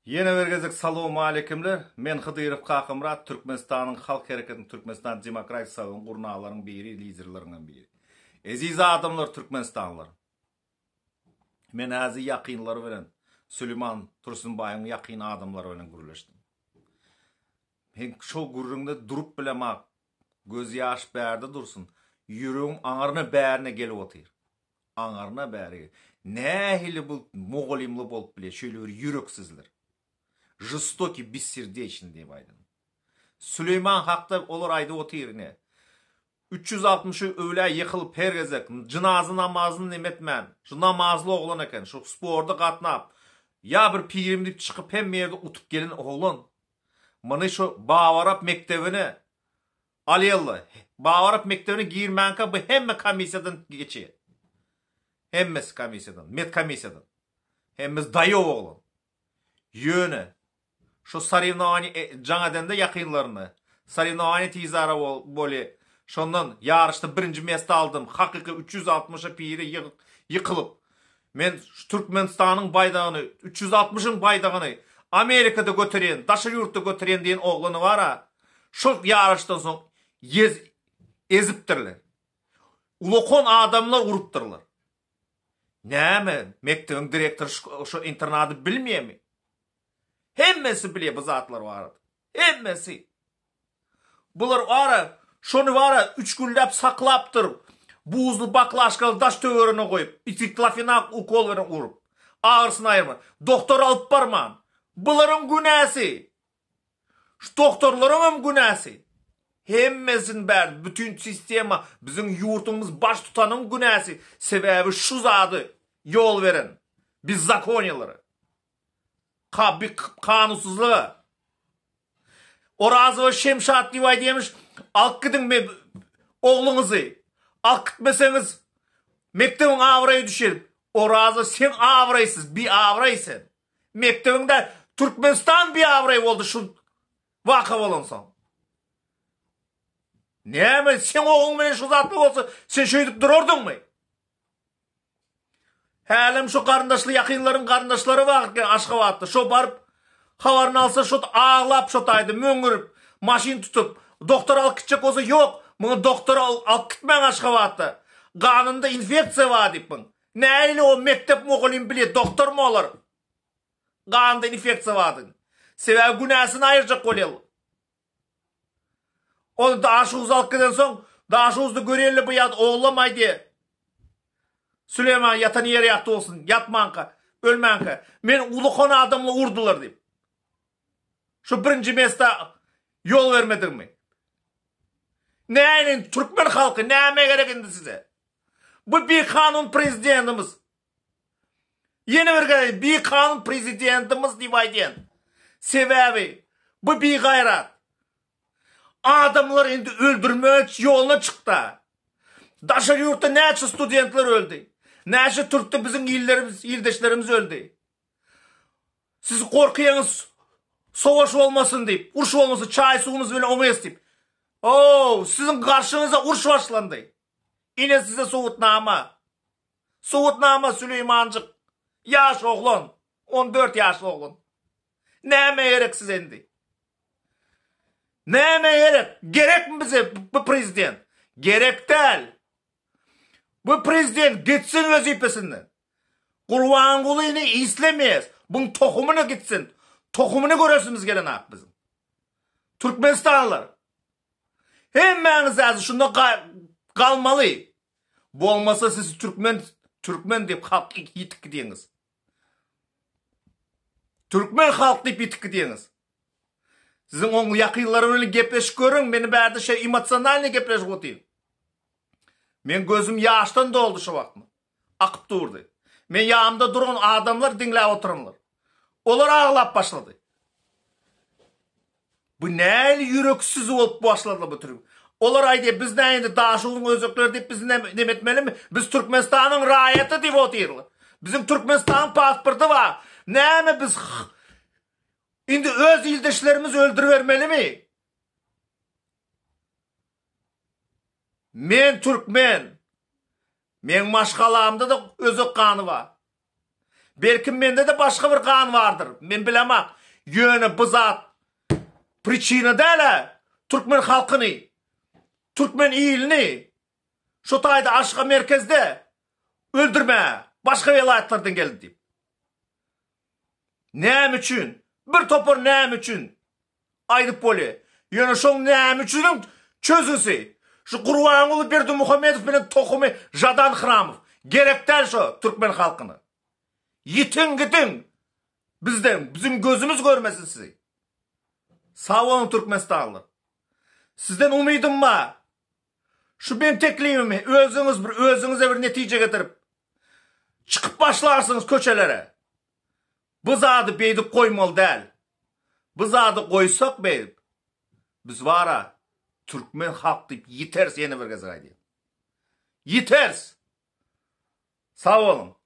Ýene bir gezek salowmaleýkimler. Men Hydyrow Kakamyrat, Türkmenistanyň Halk Hereketiniň Türkmenistan Demokratik Soýuzynyň gurnalaryň biri, liderleriňem biri. Eziz adamlar Türkmenistanlylar. Men häzir ýakynlary bilen, Süleýman Tursunbaýyň ýakyn adamlary bilen gürleşdim. Men şo gürrüňde durup bilemok. Göz ýaş bärde dursun, ýüregim aňryna bärine gelip otyr. Aňryna bäri. Nähili bu mugallymly bolup bilýär şeýle bir ýüreksizler. Žestokiý, besserdečnyý diýip aýdyn. Süleýman hakda olar aýdyp otyr ine. 360 öwlä ýykylyp her gezek jynaza namazyny neme etmän, şu namazly oglan eken, şu sporda gatnap, ýa bir pirim diýip çykyp hemme ýerde utup gelen oglan. Muny şu Babarap mekdebine alýarlar. Babarap mekdebine girmänkä bu hemme komissiýadan geçýär. Hemmesi komissiýadan, medkomissiýadan. Hemmesi daýaw oglan. Ýöne şu sorewnowaniýa jaň edende ýakynlaryna, sorewnowaniýa tizara bolýar. Şondan ýaryşda birinji mesta aldym, hakyky 360-a piri ýykylyp, Men şu Türkmenistanyň baýdagyny, 360-yň baýdagyny Amerikada göterýän, daşary ýurtda göterýän diýen oglany bar-a, şol ýaryşdan soň ýez ezipdirler. Ulakan adamlar urupdyrlar. Näme, mekdebiň direktory şo internady bilmeýärmi? Hemmesi bilýär bu zatlar barada. Hemmesi. Bular bara, şony bara üç günläp saklapdyr. Buzly baklaşkaly daş töweregine goýup, diklofenak ukol bilen urup, agyrysyny aýyrman, doktora alyp barman. Bularyň günäsi. Şu doktorlaryň hem günäsi. Hemmesini bäri, bütin sistema, biziň ýurtumyz baş tutanyň günäsi. Sebäbi şu zady ýol beren, bezzakoniýalara. Ka bi kanunsyzlyga. Orazowa Şemşat diýip aýdýarmyş, alyp gidiň me ogluňyzy. Alyp gitmeseňiz mekdebiň abraýy düşer. Orazowa sen abraýsyz, biabraý sen. Mekdebiňde Türkmenistan biabraý boldy şu waka bolansoň. Näme seň ogluň bilen şu zatlar bolsa sen şeýdip durardyňmy? Hälem şu garyndaşly ýakynlaryň garyndaşlary bar eken Aşgabatda. Şo baryp habaryny alsa şo aglap şo taýda möňňürip maşyn tutup doktora alyp gitjek bolsa ýok muňa doktora alyp gitmäň Aşgabatda. Ganynda infeksiýa bar diýip muň. Nähili o mekdep mugallymy bilýär doktormy olar. Ganynda infeksiýa bardygyny. Sebäbi günäsini aýyrjak bolýarlar. Ol Daşoguz alyp gidensoň, Daşoguzda göreli bu ýat oglam aýdýar. Süleýman ýatan ýeri ýagty bolsun, ýatmanka, ölmänkä. Men ulukan adamly urdular diýip. Şu birinji mesta ýol bermedigimi. Näin türkmen halky näme gerek indi size? Bu bikanun prezidentimiz. Ýene bir gezek bikanun prezidentimiz diýip aýdýan. Sebäbi bu bigaýrat. Adamlar indi öldürmek ýoluna çykda. Daşary ýurtda näçe studentler öldi. Näçe türkde biziň illerimiz, ildeşlerimiz öldi. Siz gorkýaňyz sowaş bolmasyn diýip, uruş bolmasyn, çaý suwumyz bilen oňaýas diýip. Oo, siziň garşyňyza uruş başlandy. Ine size subutnama. Subutnama Süleýmanjyk. Ýaş oglan. 14 ýaşly oglan. Näme gerek size indi? Näme gerek? Gerekmi bize bu prezident? Gerek däl. Bu prezident gitsin wezipesinden. Gurbangulyny islemeýäs. Buň tohumyny gitsin. Tohumyny göresimiz gelenak biziň. Türkmenistanlylar. Hemmäňiz häzir şunda galmaly. Bolmasa siz türkmen türkmen diýip halk ýitip gidýäňiz. Türkmen halk diýip ýitip gidýäňiz. Siziň oň ýakynlary bilen gepleşip görüň, meni bärde şeý emosionalnyý gepleşip otyryn. Men gözüm ýaşdan doldy şo wagt. Akyp durdy. Men ýanymda duran adamlar diňläp oturanlar. Olar aglap başlady. Bu nähili ýüreksiz bolup başladylar bu türk. Olar aýdýar biz näme indi Daşoguzyň özbekleri diýip biz neme etmelimi? Biz Türkmenistanyň raýaty diýip otyrlar. Biziň Türkmenistanyň pasporty bar. Näme biz indi öz ildeşlerimizi öldüribermelimi? Men türkmen. Meň maşgalamda-da özbek gany bar. Belkim mende-de başga bir gan bardyr. Men bilemok. Ýöne bu zat priçina däl-ä türkmen halkyny, türkmen ilini şu taýda aşga merkezde öldürmäge başga welaýatlardan geldi diýip. Näme üçin? Bir topar näme üçin aýdyp bolýar. Ýöne şoň näme üçiniň çözgüsi şu Gurbanguly Berdimuhamedow bilen tohumy Žadan Hramow. Gerek däl şo türkmen halkyna. Ýitiň gidiň bizden, biziň gözümiz görmesin sizi. Sag boluň türkmenistanlylar. Sizden umydym bar. Şu meň teklibimi özüňiz bir özüňize bir netije getirip çykyp başlarsyňyz köçelere. Bu zady beýdip goýmaly däl. Bu zady goýsak beýdip biz bara türkmen halk diýip ýiteris ýene bir gezek aýdýan. Ýiteris. Sag boluň.